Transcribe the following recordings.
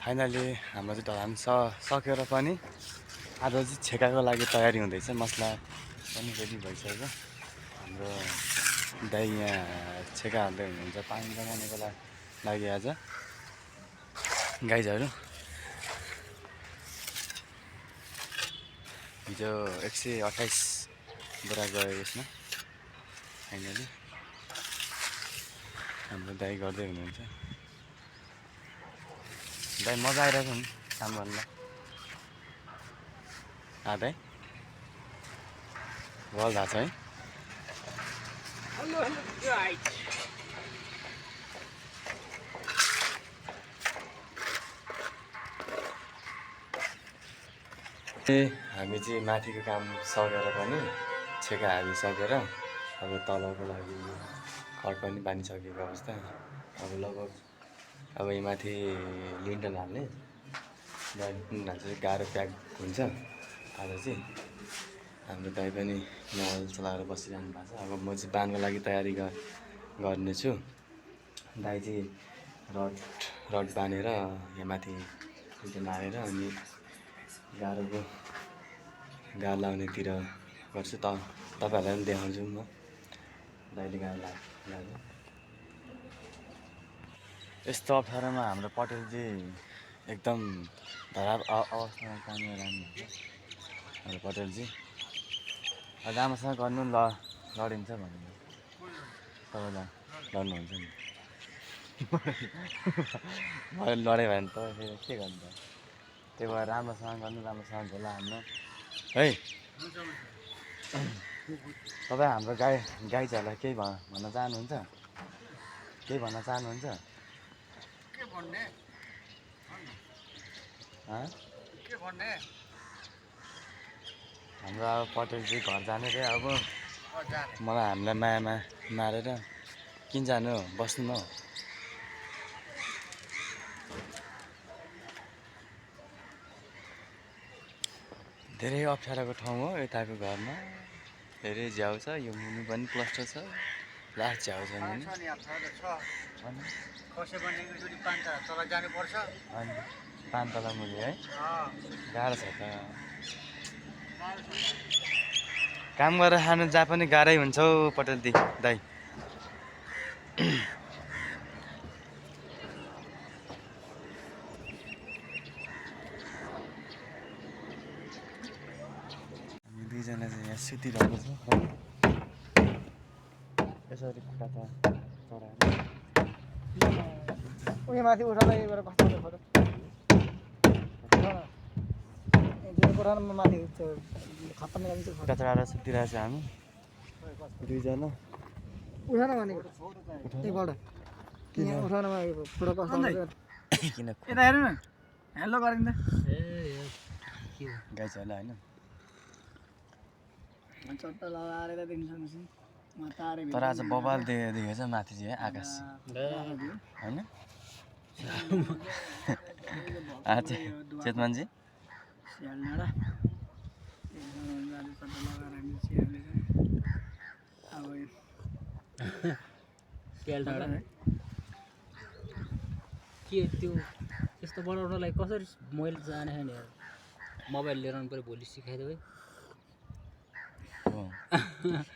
Finally हाम्रो चाहिँ ढलान सकेर पनि आज चाहिँ छेकाको लागि तयारी हुँदैछ। मसला पनि रेडी भइसक्यो। हाम्रो दाइ यहाँ छेका हाल्दै हुनुहुन्छ पानी जमाउनको लागि आज गाइजहरू। हिजो 128 बोरा गयो यसमा। फाइनली हाम्रो दाइ गर्दै हुनुहुन्छ। दाइ मजा आइरहेको नि काम गर्नुलाई। दाइ बल भएको छ है। हामी चाहिँ माथिको काम सकेर पनि छेका हालिसकेर अब तलको लागि खट पनि बानिसकेको अवस्था। अब लगभग अब यहाँ माथि लिन्टल हाल्ने चाहिँ गाह्रो प्याक हुन्छ। आज चाहिँ हाम्रो दाइ पनि मोबाइल चलाएर बसिरहनु भएको छ। अब म चाहिँ बानको लागि तयारी गर्नेछु। दाइ चाहिँ रड बानेर यहाँ माथि लिन्टल हालेर अनि गाह्रो लाउनेतिर गर्छु। तपाईँहरूलाई पनि देखाउँछु म दाइले गाह्रो लाग्यो। यस्तो अप्ठ्यारोमा हाम्रो पटेलजी एकदम खराब अवस्थामा काम गरिरहनुहुन्छ। हाम्रो पटेलजी राम्रोसँग गर्नु लडिन्छ भनेर तपाईँलाई लड्नुहुन्छ नि। मैले लडेँ भने त फेरि के गर्नु त। त्यही भएर राम्रोसँग गर्नु, राम्रोसँग झोला हान्नु है। तपाईँ हाम्रो गाइजहरूलाई केही भन्न चाहनुहुन्छ? केही भन्न चाहनुहुन्छ? हाम्रो अब पटेलजी घर जाने रे। अब मलाई हामीलाई मायामा मारेर किन जानु हो, बस्नु न हो। धेरै अप्ठ्यारोको ठाउँ हो यताको घरमा। धेरै झ्याउ छ। यो मुनि पनि प्लास्टर छ। लास्ट झ्याउ छ मुनि। अनि 5 तला मुनि है। गाह्रो छ त। काम गरेर खानु जहाँ पनि गाह्रै हुन्छ हौ पटेल दाइ। हामी दुईजना चाहिँ यहाँ सुतिरहेको छ। यसरी खुट्टा त चढाएर उयो माथि उठाएर यो गरेर बस्नु फोटो माथि खत्तम गरिदिन्छु। खुट्टा चढाएर सुतिरहेको छ हामी दुईजना। उठाउन भनेको एकपल्ट किन उठाउन फोटो कस्तो किन यता हेर्नु न। हेलो गरिदिँदा गाइजहरूलाई होइन। चट्टा लगाएर त दिन्छ तर आज बबाल देखेछ माथि चाहिँ है आकाश होइन। चेतमानजी के त्यो यस्तो बनाउनलाई कसरी मैले जाने नि मोबाइल लिएर आउनु पऱ्यो। भोलि सिकाइदियो है।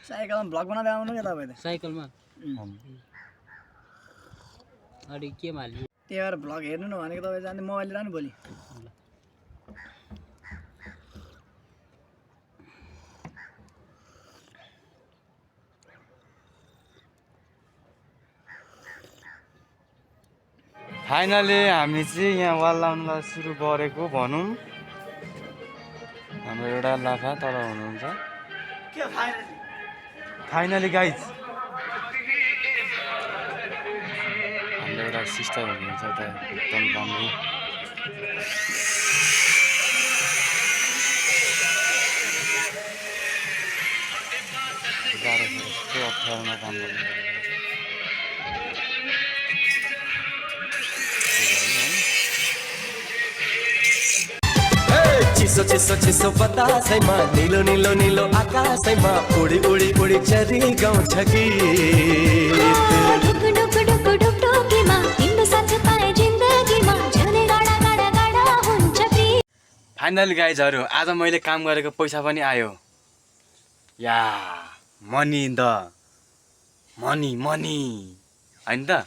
साइकलमा भ्लग बनाउँदै आउनु क्या तपाईँ त। साइकलमा अनि केमा हाल्यो? त्यही भएर भ्लग हेर्नु न भनेको तपाईँ जाने मोबाइल लिएर आउनु भोलि। फाइनली हामी चाहिँ यहाँ वाल लाउनलाई सुरु गरेको भनौँ। हाम्रो एउटा लाफा तल हुनुहुन्छ। फाइनली गाइज हाम्रो एउटा सिस्टर हुनुहुन्छ त एकदम राम्रो। गाह्रो छ यस्तो अप्ठ्यारोमा काम गर्नु। चिसो चिसो चिसो बतासैमा निलो निलो निलो आकाशैमा उडी उडी उडी चरी गाउँछ गीत। फाइनल गाइजहरू आज मैले काम गरेको पैसा पनि आयो या मनी द मनी होइन त